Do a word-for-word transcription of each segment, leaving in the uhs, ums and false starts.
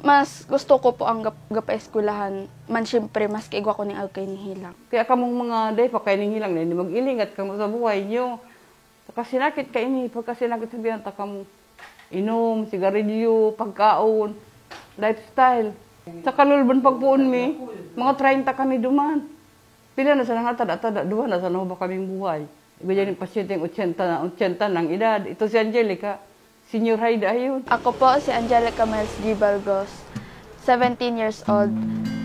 Mas gusto ko po ang gap-, gapaeskwelahan man siyempre maski igwa ko ning agkay ni hilang. Kaya kamong mga day pa kay ning hilang na hindi mag-ilingat kamo sa buhay nyo. Pagkasinakit ka ini, pagkasinakit sabihan ta kamo. Inom, sigarilyo, pagkaon, lifestyle. Sa Kalulban pagpuon mi, mga treinta kami duman. Pila na sa nangatada-tada, duha na sa nahuba kaming buhay. Iba dyan yung pasyente yung ochenta na, ochenta ng edad. Ito si Angelica, senior high da yun. Ako po si Angelica Miles G. Balgos, seventeen years old,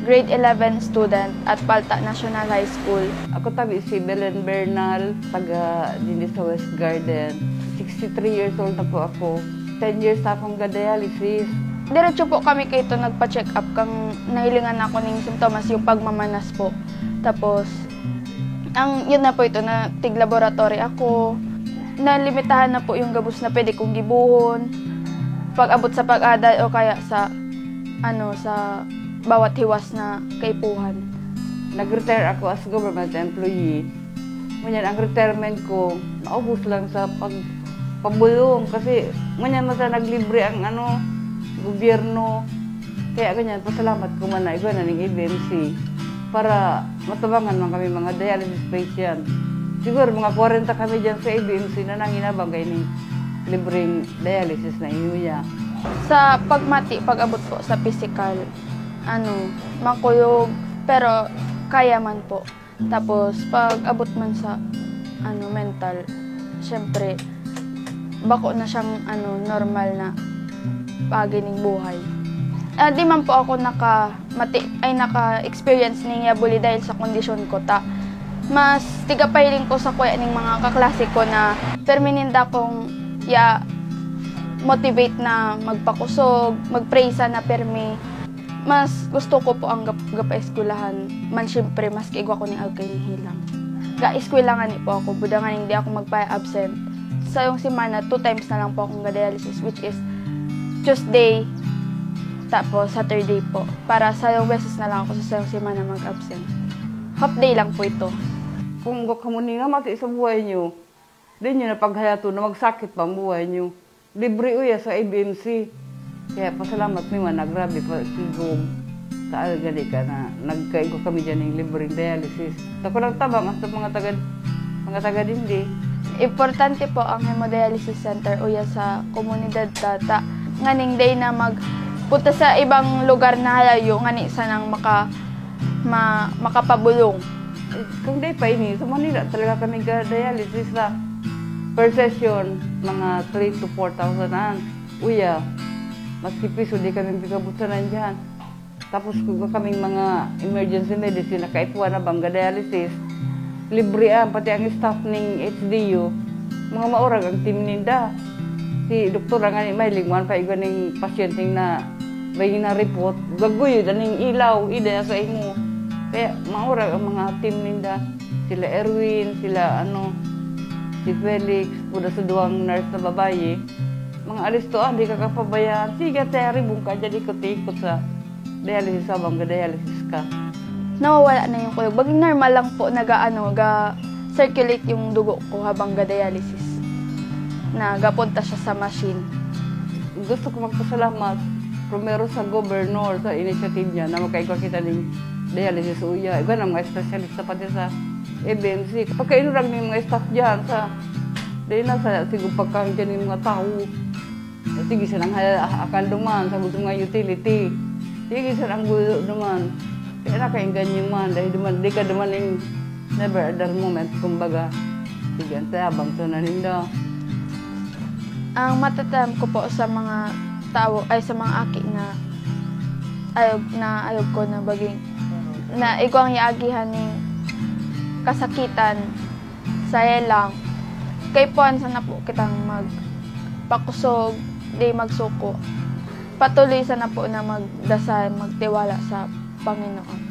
grade eleven student at Palta National High School. Ako tabi si Belen Bernal, taga dindi sa West Garden. Sixty-three years old na po ako. Ten years na akong ga-dialysis. Diretso po kami kaito nagpa-check up kang nahilingan ako ning simptomas, yung pagmamanas po. Tapos, ang, yun na po ito, na tig-laboratory ako. Nalimitahan na po yung gabos na pwede kong gibuhon. Pag-abot sa pag-aday o kaya sa, ano, sa bawat hiwas na kaipuhan. Nag-retire ako as government employee. Ngunyan, ang retirement ko, naubos lang sa pag-, pabulong. Kasi, ngunyan, mata naglibre ang, ano, gobyerno. Kaya ganyan, pasalamat ko man na igwa na ning A B M C para matabangan man kami mga dialysis patient. Siguro mga kwarenta kami dyan sa A B M C na nanginabang kay ning libreng dialysis na inuya. Sa pagmati, pag-abot po sa pisikal, ano, makuyog, pero kaya man po. Tapos, pag-abot man sa, ano, mental, syempre, bako na siyang, ano, normal na pagi ning buhay. Ah, di man po ako naka-, mati-, ay, naka-experience ning yabuli dahil sa kondisyon ko ta. Mas tigapahiling ko sa kuya ning mga kaklase ko na permi ninda kong ya-motivate na magpakusog, mag-pray sana permi. Mas gusto ko po ang gap-, gapaeskwelahan man siyempre maski igwa ko ning agkay ni hilang. Ga-eskwela ngani po ako, buda nganing di ako magpa-absent. Sayong semana, two times na lang po akong ga-dialysis, which is Tuesday, tapos Saturday po. Para sayong beses na lang ako sa sayong semana mag-absent. Half day lang po ito. Kung gwa kamo ning namati sa buhay nyo, di nyo na paghayato na magsakit pa ang buhay nyo. Libre uya sa A B M C. Kaya pasalamat mi man na grabe pa si Gob. Sa algadi ka na nagkaigwa kami dyan ng libreng dialysis. Sa kulang tabang, ang sa mga taga, mga taga dindi. Importante po ang hemodialysis center uya sa komunidad ta, ta nganing day na magpunta sa ibang lugar na halayo ngani sanang maka-, ma-, makapabulong. Kung day pa ini, sa Manila talaga kami ga-dialysis sa per session, mga three to four thousand ang uya. Maski piso, di kami pigabutanan dyan. Tapos kung kaming mga emergency medicine, nakaipuan na bang ga-dialysis, libre ang, pati ang staff ning H D U, mga maurag ang team ninda. Si doktora nga ni Mailing, man pa igwa ning pasyente na may na-report, gaguyod aning ilaw, ida sa imo. Kaya maurag ang mga team ninda, sila Erwin, sila ano, si Felix, pud sa duwang nurse na babayi. Mga alistoan, di ka kapabayaan. Sige, te, aribong ka dyan, ikot-ikot sa dialysis habang ga-dialysis ka. Nawawala na yung kulog. Maging normal lang po, naga, ano, ga-circulate yung dugo ko habang ga-dialysis. Nagapunta siya sa machine. Gusto ko magpasalamat primero sa governor sa initiative niya na makaigwa kita ng dialysis uya. Iba na mga espesyalista pati sa A B M C. Pagkainurag ng mga staff dyan sa, dahil na sa sigupag kang dyan yung mga tao. Sige, silang ha-, akan duman sa mga utility. Sige, silang gulo duman. Kaya nakainggan yung man, dahil duman, di ka duman yung never a dull moment, kumbaga. Sige, ang tayabang to na ninda. Ang matataram ko po sa mga tao, ay sa mga aki na ayog, na ayog ko na baging, na igwang yaagihan ning kasakitan, sa helang. Kaipuhan sana po kitang magpakusog, di magsuko. Patuloy sana po na magdasal, magtiwala sa Panginoon.